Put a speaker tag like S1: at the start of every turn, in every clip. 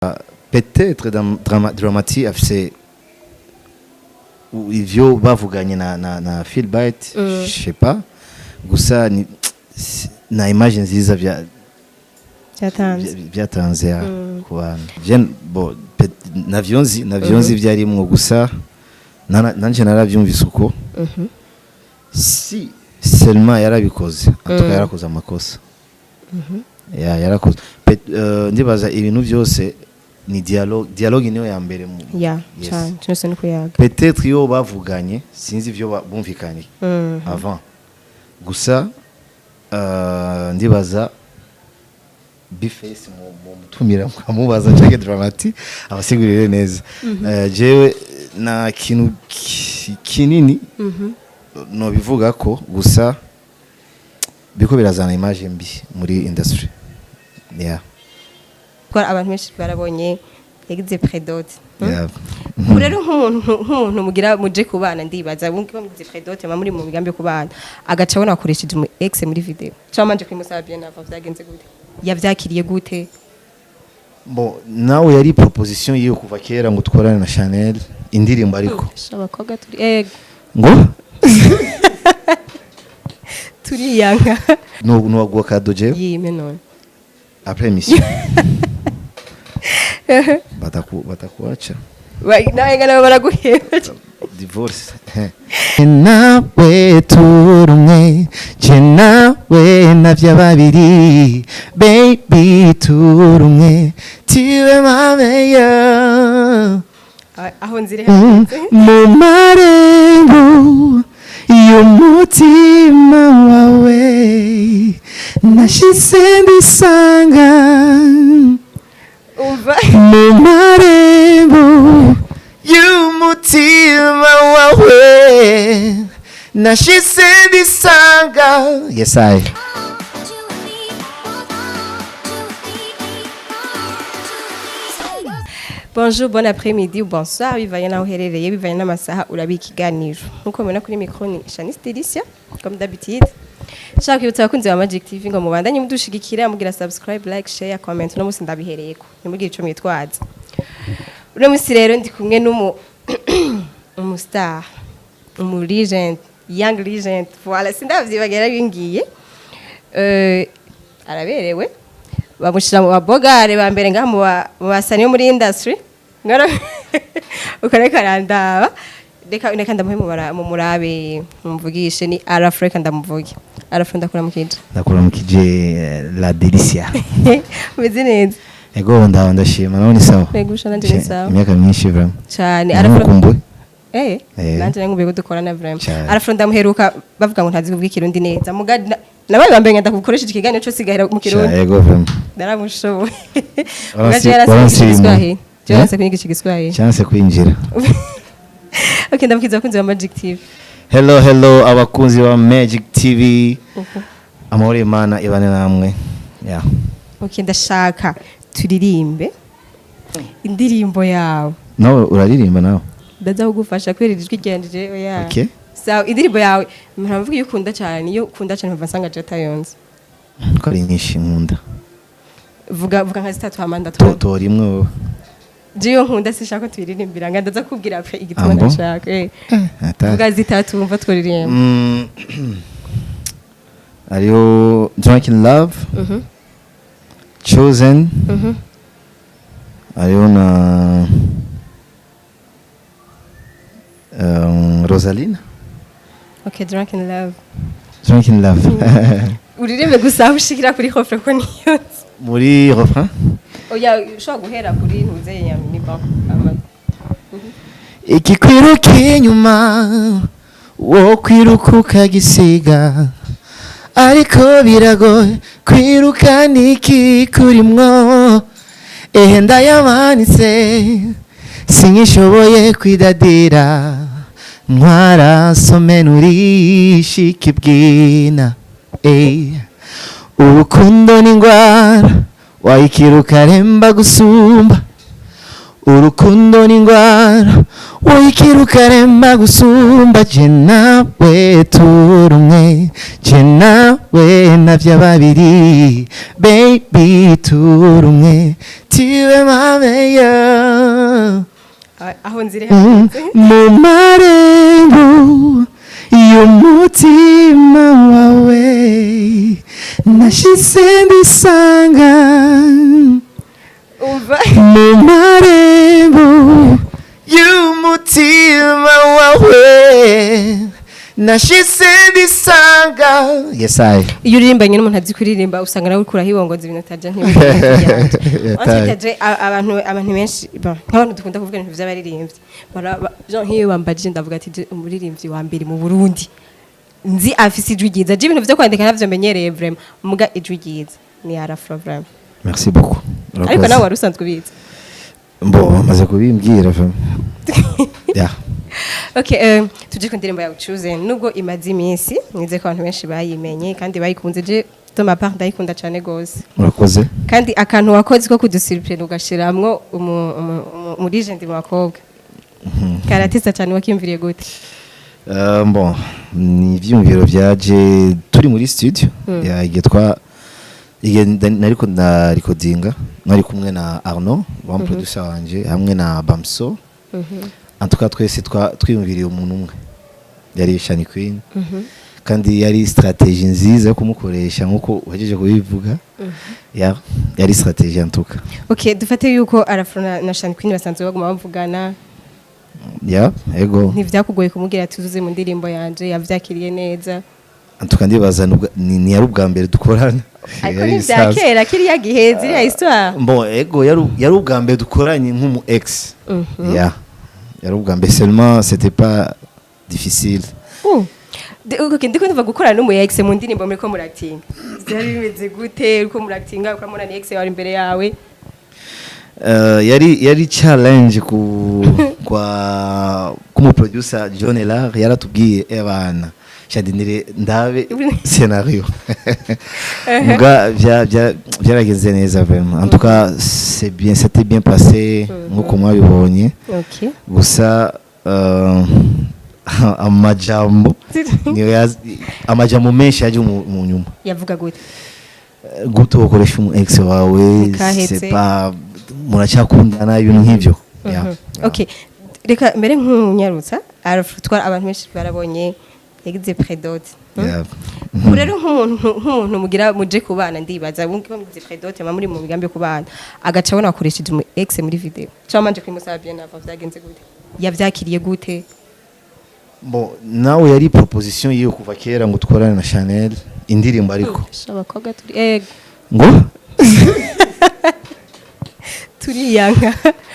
S1: Peut-être Drama T afise ivyo bavuganye na Philbyte, je sais pas, gusa ni na image nziza vya
S2: Byatanze.
S1: Byatanze ya ku bantu. Bon, navyo nzi vyarimwo, gusa nanje naravyumvise uko. Si seulement yarabikoze, en tout cas yarakoze amakosa ya yarakoze. Ndibaza ibintu byose ni dialogue, dialogue niyo ya mbere mu
S2: Ya.
S1: Yes.
S2: Cyane cyose ni kuyaga.
S1: Peut-être iyo bavuganye, sinzi ivyo bumvikanye avant, gusa ndibaza B-Face mu mutumira mukamubaza canke Drama T abasigurire neza. Jewe na kintu kinini no bivuga ko, gusa biko birazana image mbi muri industry, yeah.
S2: Kuko abantu benshi barabonye yagize pré-dot.
S1: Yeah.
S2: Ubu rero nk'umuntu mugira muje kubana, ndibaza bamugize pré-dot, muba muri mu migambi yo kubana, agaca abona wakoresheje umu ex muri video, cyangwa manje kubimusaba bien avant, vyagenze gute? Yavyakiriye gute?
S1: Bon, nawe yari proposition yiwe kuva kera ngo tworane na Chanel indirimbo, ariko
S2: Sha, abakobwa turi ego
S1: ngo
S2: turiyanka.
S1: No no cadeau jewe.
S2: Yime none.
S1: Après émission batakuacha.
S2: Nawe ngana baraguheba.
S1: Divorce. Nawe turumwe, je nawe navya babiri, baby, turumwe, tiwe mameya.
S2: Aho nzire hanze.
S1: Mu marembo y'umutima wawe nashyize ndisanga.
S2: Umva.
S1: Mu marembo y'umutima wawe nashyize ndisanga. Yes, I
S2: Bonjour, bon après-midi ou bonsoir, bivanye n'aho uherereye, bivanye n'amasaha urabika ikiganiro. Nk'uko mubona kuri micro ni Shanice Delicia, comme d'habitude. Nshaka kwibutsa abakunzi ba Magic TV ngo mubandanye mudushigikira, mugira subscribe, like, share, comment. Uno musi ndabihereyeko, ntimugire ico mwitwaza. Uno musi rero ndi kumwe n'umu umu star, umu legend, young legend. Voilà, sindavyibagira bingiye. Araberewe, bamushira mu babogare ba mbere ngaha mu basani bo muri industry. Ngara ukareka arandaba, reka ndamuhe mu murabe mumuvugishe. Ni Arafreka, ndamuvuge. Arafreka, ndakuramukije.
S1: Ndakuramukije, la Delicia.
S2: Umeze neza?
S1: Ego, ndashima. Nawe ni sawa?
S2: Ego, sha, nanje ni sawa.
S1: Imyaka myinshi vraiment.
S2: Cyane, Arafreka.
S1: Naramukumbuye.
S2: Nanje nkumbuye ko dukorana vraiment.
S1: Cyane.
S2: Arafreka, ndamuheruka bavuga ngo ntazi kuvuga Ikirundi neza, muga nabaye bambaye ngenda kugukoresha ikiganiro cyose gahera mu Kirundi.
S1: Ego vraiment.
S2: Naramushoboye.
S1: Waransimuye.
S2: Igiswahili.
S1: Eh?
S2: Yaranse kunyigisha Igiswahili.
S1: Chance kwinjira.
S2: Okay, ndamukiza abakunzi ba Magic TV.
S1: Hello, hello, abakunzi ba Magic TV, amahoro y'Imana ibane namwe, yeah.
S2: Okay, ndashaka turirimbe indirimbo yawe.
S1: Nawe uraririmba nawe?
S2: Ndaza kugufasha kubera ijwi ryanje, oya.
S1: Okay.
S2: Sawa, indirimbo yawe mpamvu iyo ukunda cyane, iyo ukunda cyane mpamvu nsanga je tayonze.
S1: Ko ari nyinshi nkunda.
S2: Vuga, vuga nka zitatu hama ndatwara.
S1: Tora imwe wowe.
S2: Je iyo nkunda sinshaka ko tuyiririmbira, nga ndaza kubwira après igituma
S1: Ah, bon?
S2: ndashaka.
S1: Hatari.
S2: Vuga zitatu wumva tworirimba.
S1: Hariho Drunk in Love, Chosen, hariho na Rosaline.
S2: Okay, Drunk in Love.
S1: Drunk in Love.
S2: Uririmbe gusa aho ushikira kuri refrain ko niyo nzi.
S1: Muri refrain?
S2: Oya, ushobora guhera kuri ntuze ya ni bon.
S1: Ikikwiruka inyuma wo kwiruka ukagisiga, ariko biragoye kwiruka n'ikikurimwo. Ehe, ndayamanitse, sinkishoboye kwidadira, ntwara nsome nurishika ibwina. Ey, urukundo ni ingwara wayikiruka remba gusumba. Urukundo ni ingwara woyikira ukaremba gusumba. Je nawe turi umwe, je nawe navya babiri. Baby, turi umwe, tu es ma meilleure.
S2: Aho nzire
S1: Mu marembo y'umutima wawe nashyize ndisanga.
S2: Umva.
S1: Mu marembo y'umutima wawe nashyize ndisanga. Yes, I
S2: Iyo uririmbanye n'umuntu azi kuririmba, usanga nawe uriko urahibongoza ibintu utaja.
S1: Yataye.
S2: Ntibije abantu benshi, bon, nk'abantu dukunda kuvuga ibintu vy'abaririmbyi, genre nk'iyo bambajije, ndavuga ati: "Je, umuririmbyi wa mbere mu Burundi nzi afise ijwi ryiza, je ibintu vyo kwandika ntavyo menyereye vraiment, muga ijwi ryiza ni R Flow vraiment."
S1: Merci beaucoup.
S2: Ariko nawe wari usanzwe ubizi.
S1: Mbo bamaze kubimbwira vraiment, yeah.
S2: Okay, tuje ku ndirimbo yawe Chosen. Nubwo imaze iminsi, nize ko abantu benshi bayimenye kandi bayikunze. Je de ma part ndayikunda cyane gose.
S1: Murakoze.
S2: Kandi akantu wakoze ko kudusurprendre ugashiramwo umu legend mu bakobwa karatesa cyane, wakimviriye gute?
S1: Bon, ni ivyumviro byaje turi muri studio ya igihe twa igihe nariko na recordinga, nari kumwe na Arnaud wa producer wanje hamwe na Bamso. En tout cas twese twiyumviriye umuntu umwe, yari Shani Queen, kandi yari stratégie nziza yo kumukoresha nkuko uhejeje kubivuga. Ya, yari stratégie en tout cas.
S2: Okay, dufate yuko R Flow na Shani Queen basanzwe baguma bavugana.
S1: Ya, ego.
S2: Ntivyakugoye kumubwira ati uzuze mu ndirimbo yanje? Yavyakiriye neza?
S1: En tout cas ndibaza ni yari ubwa mbere dukorana.
S2: Ariko
S1: Yari
S2: ni vya
S1: ibisanzwe.
S2: kera, kiriya gihe, ziriya histoire.
S1: Bon, ego, yari ubwa mbere dukoranye nk'umu ex. Ya, yari ubwa mbere, seulement c'était pas difficile.
S2: Okay, ndiko ndumva gukorana n'umu ex mu ndirimbo muriko muratinga, byari bimeze gute? Uriko muratinga ukamubona ni ex wawe imbere yawe.
S1: Yari challenge ku kwa kumu producer John Elar. Yaratubwiye: "Ebana shadinire ndabe scénario." Muga byaragenze neza vraiment. En tout cas c'est bien, c'était bien passé nkuko mwabibonye. Gusa amajambo niyo amajambo menshi yaje mu nyuma.
S2: Yavuga gute?
S1: Gute ukoresha umu ex wawe?
S2: Mukahetse.
S1: C'est pas muracyakundana, ibintu nk'ivyo. Yeah.
S2: Okay, reka mbere nk'umunyarutsa twara abantu benshi barabonye yagize pré-dot.
S1: Yeah.
S2: Ubu rero nk'umuntu mugira muje kubana, ndibaza mugize pré-dot muri mu migambi yo kubana, agaca abona wakoresheje umu ex muri video, cyangwa manje kubimusaba bien avant, vyagenze gute? Yavyakiriye gute?
S1: Bon, nawe yari proposition yiwe kuva kera ngo tworane na Chanel indirimbo, ariko
S2: Abakobwa turi
S1: ngo
S2: turiyanka.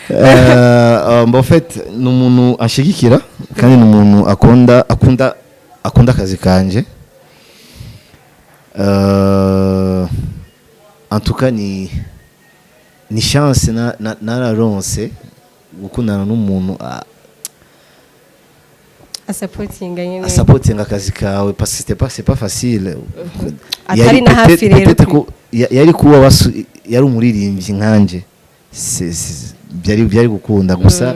S1: En fait ni umuntu ashigikira kandi ni umuntu akunda akazi kanje. En tout cas ni chance nararonse gukundana n'umuntu
S2: asupportinga nyene.
S1: Asupportinga akazi kawe, parce que c'est pas facile.
S2: Atari na hafi rero.
S1: Peut-être ko yari kuba yari umuririmbyi nkanje, byari gukunda gusa.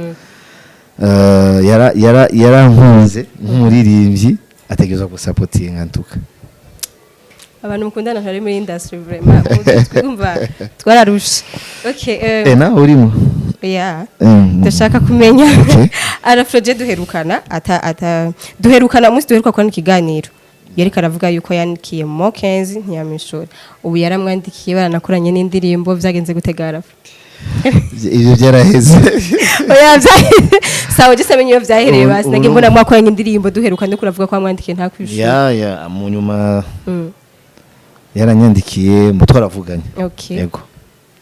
S1: Yarankunze nk'umuririmbyi, ategerezwa gusupportinga en tout cas.
S2: Abantu mukundana ntari muri industry vraiment, twumva twararushe. Okay.
S1: Nawe urimo?
S2: Yeah.
S1: Mm.
S2: Ndashaka kumenya.
S1: Okay.
S2: R Flow, je duherukana ata duherukana, umunsi duheruka kubona ikiganiro, yariko aravuga yuko yandikiye Mo 15 ntiyamishura. Ubu yaramwandikiye, baranakoranye n'indirimbo. Vyagenze gute, R Flow?
S1: Ivyo byaraheze.
S2: Oya, sawa, je samenye iyo vyahereye. Basi nagiye mbona mwakoranye indirimbo, duheruka ndiko uravuga ko wamwandikiye ntakwishura.
S1: Ya, mu nyuma yaranyandikiye, mu twaravuganye. Yego,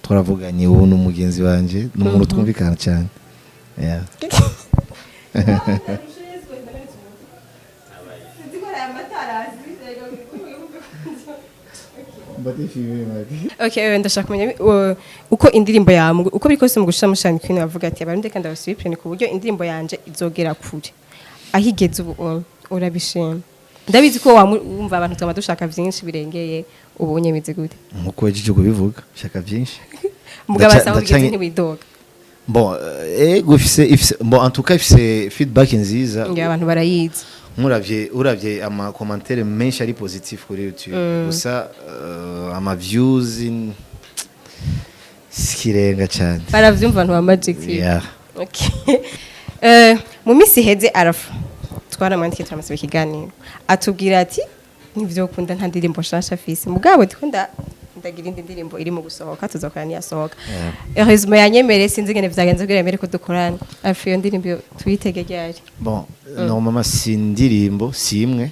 S1: twaravuganye. Ubu ni umugenzi wanje, ni umuntu twumvikana cyane. Yeah.
S2: Okay, ndashaka kumenya uko indirimbo yawe, uko biri kose mu gushira mushani Queen, bavuga ati abarundi kandi abasubipene ku buryo indirimbo yanje izogera kure aho igeze ubu. Urabishima? Ndabizi ko wumva abantu twama dushaka vyinshi birengeye. Ubu unyemeze gute?
S1: Nkuko wajeje kubivuga, shaka byinshi.
S2: Mugabo asaba ugeze
S1: ndaca
S2: ntiwidoga.
S1: Bon, ego, ifise, bon, en tout cas ifise feedback nziza.
S2: Ngira abantu barayizi.
S1: Nkuravye, uravye ama commentaire menshi ari positif kuri YouTube. Gusa ama views sikirenga cyane.
S2: Baravyumva abantu ba Magic TV?
S1: Yeah.
S2: Okay. Mu minsi iheze arafa twaramwandikiye, turamusaba ikiganiro, atubwira ati ntivyokunda, nta ndirimbo nshasha afise, mugabo ndiko ndagira indi ndirimbo iri mu gusohoka, tuzokora niyasohoka. Heureusement yanyemereye, sinzi ingene vyagenze kugira yemere ko dukorana. Afu iyo ndirimbo tuyitege ryari?
S1: Bon, normalement si indirimbo, si imwe,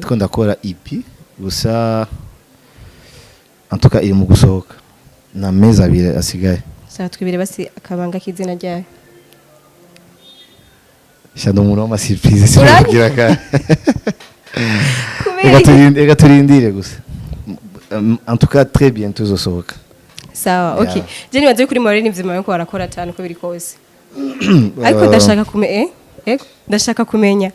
S1: two ndakora EP gusa. En tout cas iri mu gusohoka na mezi 2 asigaye.
S2: Sha twibire basi akabanga k'izina ryayo.
S1: Sha, ndi umuntu w'ama surprise, sinakubwira ka.
S2: Kubera
S1: Reka
S2: iki?
S1: Reka turindire gusa. En tout cas très bientôt izosohoka.
S2: Sawa, okay.
S1: Yeah.
S2: Je nibaze kuri Morene ivyo bariko barakora cyane uko biri kose, ariko ndashaka kume eh ndashaka kumenya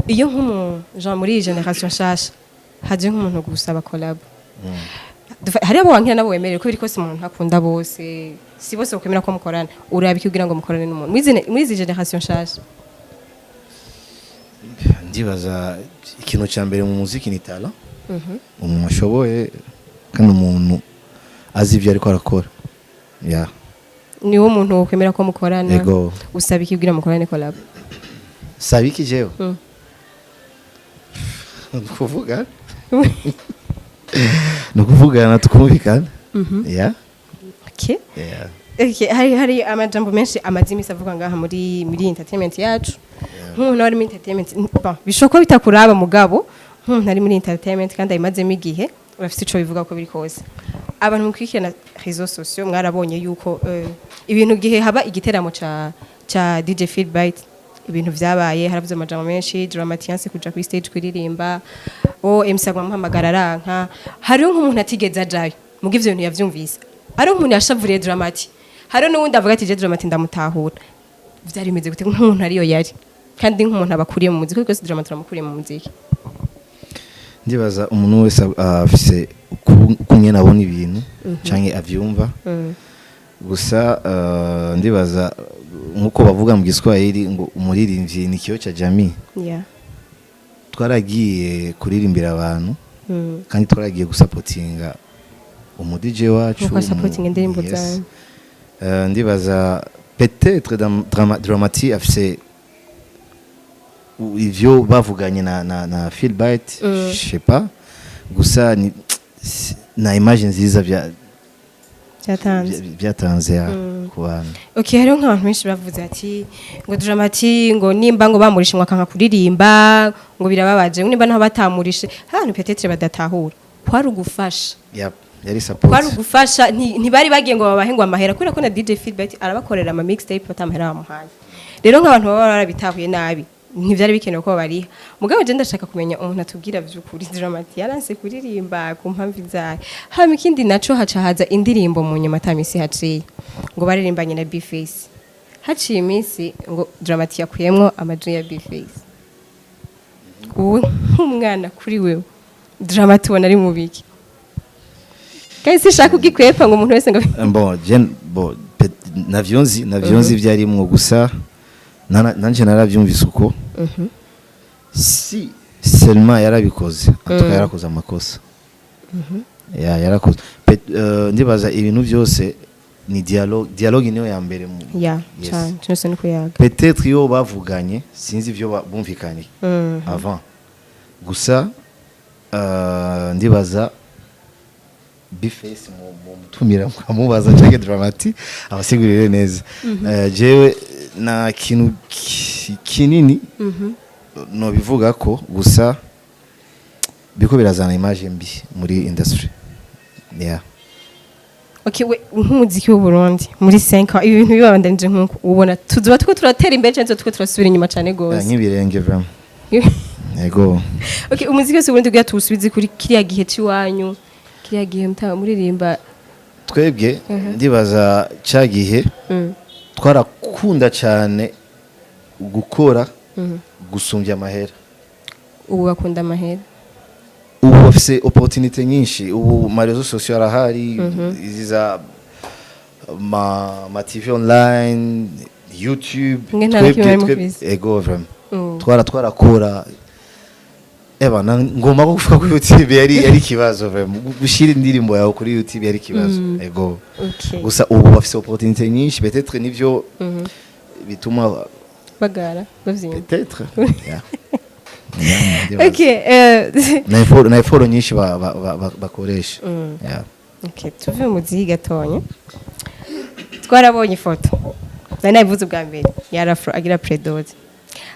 S2: iyo nk'umu genre muri iyi génération nshasha haje nk'umuntu gusaba collab. Hari abo wankira nabo wemerera, uko biri kose umuntu ntakunda bose, si bose bakwemera ko mukorana. Uraba iki kugira ngo mukorane n'umuntu muri izi génération nshasha?
S1: Ndibaza ikintu cya mbere mu muziki ni talent, umuntu ashoboye kandi umuntu azi ibyo ariko arakora, yeah.
S2: Niwo muntu wokwemera ko mukorana?
S1: Ego.
S2: Usaba iki kugira mukorane collab?
S1: Saba iki jewe?
S2: Mm.
S1: Ni ukuvuga, ni ukuvugana tukumvikana, yeah.
S2: Okay.
S1: Yeah.
S2: Okay, hari amajambo menshi amaze imisi avuga ngaha muri entertainment yacu. Nk'umuntu ari muri entertainment, bon, bishobora kuba bitakuraba, mugabo nk'umuntu ari muri entertainment kandi ayimazemo igihe, urafite ico bivuga ko biri kose. Abantu mukurikirana réseaux sociaux mwarabonye yuko ibintu gihe haba igiteramo ca DJ Philbyte, ibintu vyabaye, haravuze amajambo menshi. Drama T yanse kuja kuri stage kuririmba, o MC agwa amuhamagara aranka. Hariho nk'umuntu atigeze ajayo muga ivyo bintu yavyumvise, hariho umuntu yashavuriye Drama T, hariho n'uwundi avuga ati je Drama T ndamutahura. Vyari bimeze gute nk'umuntu ariyo yari kandi nk'umuntu abakuriye mu muziki? Kuko Drama T turamukuriye mu muziki.
S1: Ndibaza umuntu wese afise uko nyene abona ibintu canke avyumva. Gusa ndibaza nkuko bavuga mu Giswahili ngo umuririmbyi ni kioo cha jamii. Twaragiye kuririmbira abantu kandi twaragiye gusapotinga umu DJ wacu.
S2: Nkuko supporting indirimbo
S1: Yes.
S2: zanyu.
S1: Ndibaza peut-être Drama T afise ivyo bavuganye na Philbyte, je sais pas. Gusa ni na image nziza bya
S2: Byatanze.
S1: Byatanze ya ku bantu.
S2: Okay, hariho nk'abantu benshi bavuze ati ngo Drama T, ngo nimba ngo bamurishe ngo akanka kuririmba, ngo birababaje, ngo nimba naho batamurishe. Hari abantu peut-être badatahura kwari ugufasha.
S1: Yep, yari support.
S2: Kwari ugufasha, ntibari bagiye ngo babahe ngo amahera, kubera ko na DJ Philbyte arabakorera ama mixtape atamahera bamuhaye. Rero nk'abantu baba barabitahuye nabi, ntivyari bikenewe ko babariha. Mugabo je ndashaka kumenya umuntu atubwira vy'ukuri, Drama T yaranse kuririmba ku mpamvu izahe? Hama ikindi naco, haca haza indirimbo mu nyuma ata misi haciye ngo baririmbanye na Bface. Haciye iminsi ngo Drama T yakuyemwo amajwi ya Bface. Wowe nk'umwana, kuri wewe Drama T ubona ari mu biki? Kandi sinshaka kugikwepa ngo umuntu wese ngo
S1: Bon, je bon, navyo nzi vyarimwo. Gusa nanje naravyumvise uko. Si seulement yarabikoze, en tout cas yarakoze amakosa. Ya, yarakoze. Ndibaza ibintu byose ni dialogue, dialogue niyo ya mbere
S2: ya.
S1: Yes.
S2: Cyane cyose ni kuyaga.
S1: Peut-être iyo bavuganye, sinzi ivyo bumvikanye avant. Gusa ndibaza Bface mu mutumira mukamubaza canke Drama T abasigurire neza. Jewe na kintu kinini no bivuga ko, gusa biko birazana image mbi muri industry, yeah.
S2: Okay, we nk'umuziki w'u Burundi muri 5 ans, ibi bintu bibabandanije nk'uko ubona, tuzoba tuko turatera imbere cyangwa tuko turasubira inyuma cyane gose?
S1: Nk'ibirenge vraiment, yego.
S2: Okay, umuziki wose w'u Burundi kugira tuwusubize kuri kiriya gihe c'iwanyu, kiriya gihe muririmba.
S1: Twebwe ndibaza ca gihe twarakunda cyane gukora gusumbya amahera.
S2: Ubu bakunda amahera.
S1: Ubu bafise opportunité nyinshi, ubu ma réseaux sociaux arahari, izi za Ma TV online, YouTube.
S2: Mwe nta na kimwe mwari mufise.
S1: Ego, vraiment. Twarakora eba na ngomba ko kuvuga kuri YouTube yari ikibazo, vraiment. Gushira indirimbo yawe kuri YouTube yari ikibazo, ego. Gusa ubu bafise opportunité nyinshi, peut-être nivyo bituma
S2: bagara bavyina.
S1: Peut-être, yeah. Yeah, ndibaza.
S2: Okay,
S1: Na effort nyinshi bakoresha. Yeah.
S2: Okay, tuve mu muziki gatonya. Twarabonye ifoto, nari nabivuze ubwa mbere, ya Arafro agira pré-dot.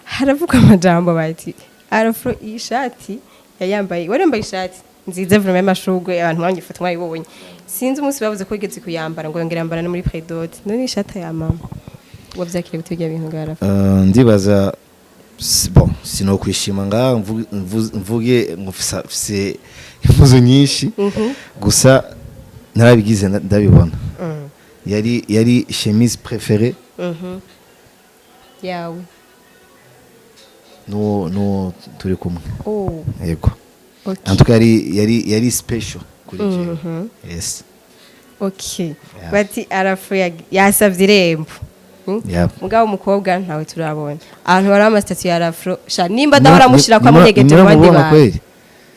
S2: Haravuga amajambo bati Arafro iyi shati yayambaye, wari wambaye ishati nziza vraiment y'amashurwe, abantu mwabonye ifoto mwayibonye. Sinzi umunsi bavuze ko yigeze kuyambara, ngo yongera yambara no muri pré-dot. None ishati ya mama wavyakiriye gute ibyo bintu bwa Arafro?
S1: Ndibaza bon, sinokwishima ngaha mvuge ngo mfise impuzu nyinshi. Gusa narabigize ndabibona. Yari chemise préférée
S2: Yawe.
S1: Nuwo turi kumwe.
S2: Oh.
S1: Yego.
S2: Okay.
S1: En tout cas yari special kuri jewe, yes.
S2: Okay.
S1: Yeah.
S2: Bati Arafro yasavye irembo.
S1: Yeah.
S2: Mugabo umukobwa ntawe turabona. Abantu bari ama statuts ya Arafro sha, nimba adahora amushira ko amunyegeje mu bandi
S1: Muramubona
S2: bantu.
S1: kweli?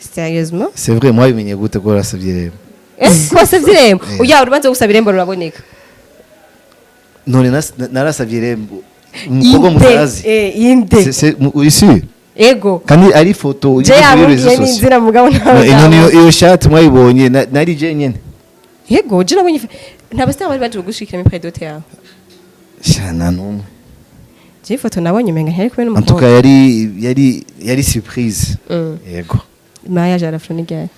S2: Sérieusement?
S1: C'est vrai, mwabimenye gute ko rasavye irembo?
S2: Eh, ko wasavye irembo?
S1: Eh.
S2: Uya urubanza rwo gusaba irembo ruraboneka.
S1: None narasavye irembo umukobwa
S2: Inde,
S1: mutazi?
S2: eh, inde.
S1: Uri sûr?
S2: Ego.
S1: Kandi ari foto
S2: Je
S1: iri kuri
S2: yamubwiye
S1: réseaux sociaux.
S2: n'inzira, mugabo ntawe.
S1: None iyo shati mwayibonye nari je nyene?
S2: Yego, je nabonye nta bastar bari baje kugushikira muri pré-dot yawe.
S1: Sha, nta numwe.
S2: Je ifoto nabonye umenga ntiyari kumwe
S1: En tout
S2: n'umukobwa.
S1: cas yari surprise. Yego.
S2: Mariage Arafro ni ryari?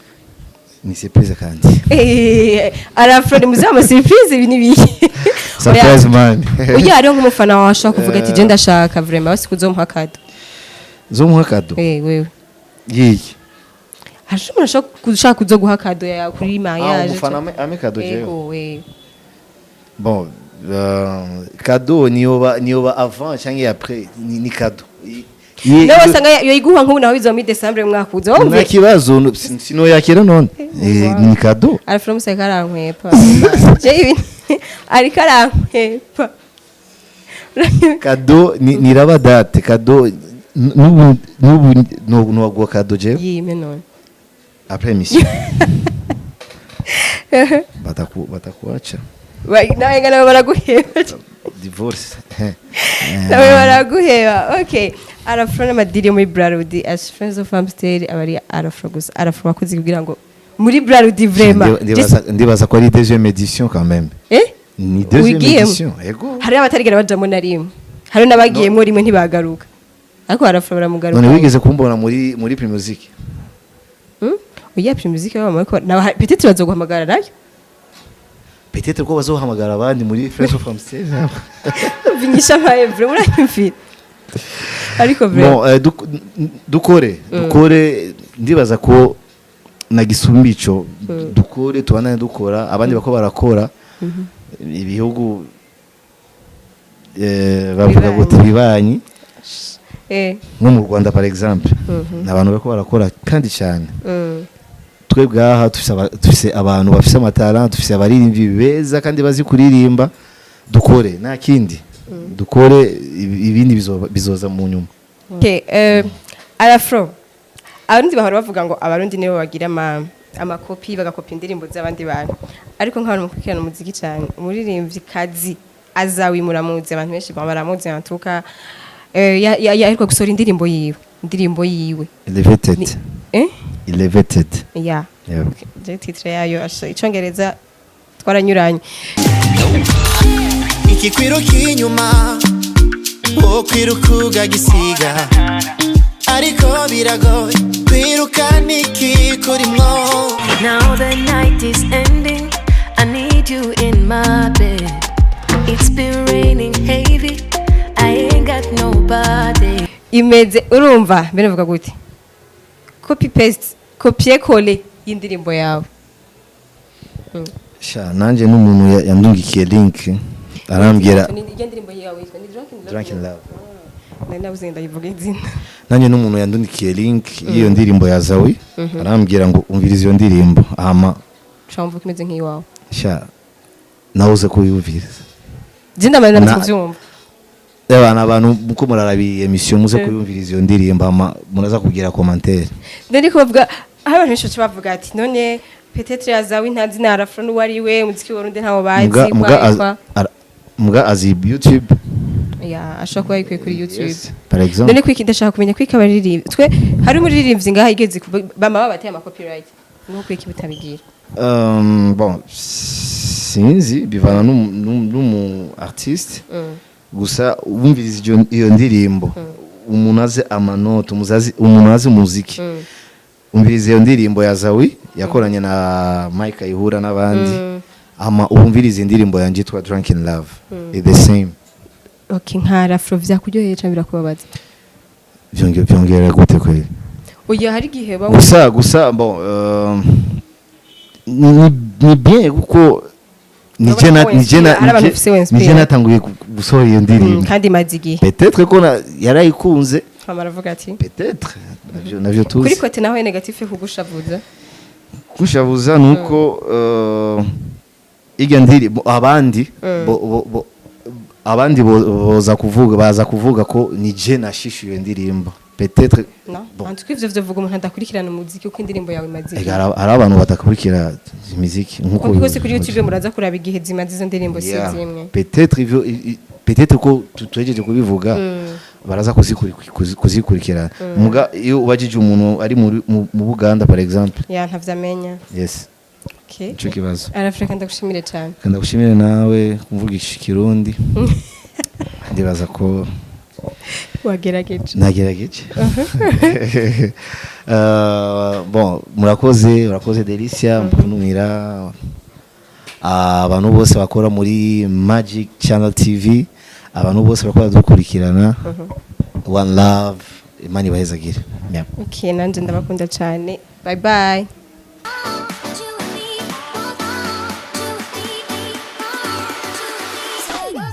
S1: Ni surprise kandi.
S2: Eh, Arafro ni muzi ama surprise, ibi ni biki?
S1: Surprise, man.
S2: Uya hariho nk'umufana wawe ashobora kuvuga ati je ndashaka vraiment basi kuzomuha cadeau.
S1: Zomuha cadeau?
S2: Eh, wewe.
S1: Yiyi?
S2: Hari umuntu ashobora gushaka kuzoguha cadeau ya kuri
S1: Ah,
S2: mariage.
S1: umufana ame cadeau jewe?
S2: Ego, we.
S1: Bon, cadeau niyoba avant cyangwa après, ni cadeau.
S2: Nawe wasanga yoyiguha nk'ubu, nawe bizoba muri Décembre umwaka uza.
S1: Nta
S2: Wumve.
S1: kibazo, sinoyakira none. Eh,
S2: Wow.
S1: ni cadeau.
S2: Arafro museka arankwepa. Je ibi ariko arankwepa.
S1: Cadeau ni niraba date cadeau n'ubu nuwaguha cadeau jewe.
S2: Yime none.
S1: Après émission batakuacha.
S2: Nawe nga nawe baraguheba.
S1: Divorce.
S2: Nawe baraguheba. Okay, Arafro n'amadiri yo muri Brarudi as Friends of Amstel aba ari Arafro gusa. Arafro wakoze kugira ngo muri Brarudi vraiment.
S1: Ndibaza ko ari deuxième édition quand même.
S2: Eh.
S1: Ni deuxième
S2: Wigiyemo?
S1: édition, ego.
S2: Hari abatarigera bajamo na rimwe, hari n'abagiyemo rimwe ntibagaruka, ariko Arafro baramugaruka.
S1: None wigeze kumbona muri Primusic?
S2: Oya, Primusic baba ariko nawe peut-être bazoguhamagara nayo.
S1: Peut-être ko bazohamagara abandi muri Friends of Amstel.
S2: Vinyisha mpaye vraiment, uranyumvira ariko vraiment.
S1: Bon, dukore, ndibaza ko na gisumba ico. Dukore, tubandane dukora, abandi bako barakora, ibihugu bavuga
S2: Bibanyi.
S1: gute, bibanyi. Nko mu Rwanda par exemple, ni abantu bariko barakora kandi cyane. Twebwe aha dufise abantu bafise amatara, dufise abaririmbyi beza kandi bazi kuririmba. Dukore, nta kindi, dukore, ibindi bizoza mu nyuma.
S2: Okay, Arafro, Abarundi bahora bavuga ngo Abarundi nibo bagira amakopi, bagakopa indirimbo z'abandi bantu, ariko nk'abantu mukurikirana umuziki cyane, umuririmbyi kazi Azawi muramuzi, abantu benshi baramuzi antuka, yaheruka gusohora indirimbo yiwe, indirimbo yiwe.
S1: Elevated.
S2: Eh?
S1: Elevated.
S2: Yeah.
S1: Yeah.
S2: Okay. Je titre yayo icongereza twaranyuranye.
S3: Ikikwiruka inyuma wo kwiruka ukagisiga, ariko biragoye kwiruka n'ikikurimwo.
S4: Now the night is ending. I need you in my bed. It's been raining heavy. I ain't got nobody.
S2: Imeze urumva mbere mvuga gute, copy paste, copier coller y'indirimbo yawe.
S1: Sha, nanje n'umuntu yandungikiye link arambwira.
S2: Ni iryo ndirimbo yawe yitwa ni Drunk in Love?
S1: Drunk in Love.
S2: Nari nabuze ndayivuga izina.
S1: Nanjye n'umuntu yandungikiye link y'iyo ndirimbo ya Zawi, arambwira ngo umvirize iyo ndirimbo hama
S2: Ushobora ko imeze nk'iwawe.
S1: Sha. Nawe uze kuyumviriza.
S2: Je ndamaze kuvyumva.
S1: Abantu muko muraraba iyi émission, muze kuyumviriza iyo ndirimbo, hama muraza kugira commentaire.
S2: Ndari kubavuga aho abantu benshi baca bavuga ati: "None peut-être Azawi ntazi na Arafro n'uwo ari we, umuziki w'Uburundi ntawo bazi."
S1: Muga muga
S2: kwa
S1: muga azi YouTube.
S2: Ya, ashobora kuba yikuye kuri YouTube.
S1: Yes, par exemple.
S2: None kwiki, ndashaka kumenya kwiki abaririmbyi, twe hari umuririmbyi ngaha igeze bama babateye ama copyright, nuko kwiki butabigira?
S1: Bon, sinzi, bivana n'umu artiste. Gusa wumviriza iyo ndirimbo, umuntu azi amanota, umuntu azi umuziki, umviriza iyo ndirimbo ya Zawi yakoranye na Mike Ayihura n'abandi, ama wumviriza indirimbo yanjye yitwa Drunk in Love, it's the same.
S2: Okay, nka Arafro vyakuryoheye cyangwa birakubabaza?
S1: Vyongera gute kweli?
S2: Oya, hari igihe ba
S1: Gusa bon, ni bien kuko nije na
S2: Urabona ko
S1: nije na
S2: hari abantu ufise winspire.
S1: Nije natanguye gusohora iyo ndirimbo.
S2: Kandi imaze igihe.
S1: Peut-être ko yarayikunze.
S2: Mama aravuga ati
S1: Peut-être navyo
S2: kuri
S1: tuzi.
S2: côté naho négatif, kugushavuza?
S1: Kushavuza nuko irya ndirimbo abandi abandi boza kuvuga, baza kuvuga ko ni je nashishuye iyo ndirimbo peut-être.
S2: No.
S1: Bon.
S2: En tout cas, ivyo vyovuga umuntu adakurikirana umuziki, uko indirimbo yawe imaze igihe.
S1: Ega, hari abantu badakurikira imiziki nkuko
S2: Kuko kose kuri YouTube muraza kuraba igihe zimaze izo ndirimbo, si zimwe.
S1: Peut-être ivyo peut-être ko tuhejeje kubivuga, baraza kuzikurikirana. Muga iyo ubajije umuntu ari mu Buganda, par exemple,
S2: Ya, ntavyamenya.
S1: Yes.
S2: Okay.
S1: Ico kibazo.
S2: Arafrika, ndagushimire cyane.
S1: Kandi ndagushimire nawe kumvugisha Ikirundi, ndibaza ko
S2: Wagerageje.
S1: Nagerageje. Bon, murakoze, urakoze Delicia kuntumira. Abantu bose bakora muri Magic Channel TV, abantu bose bakora dukurikirana, one love, Imana ibahezagire. Yeah.
S2: Okay, nanje ndabakunda cyane. Bye bye.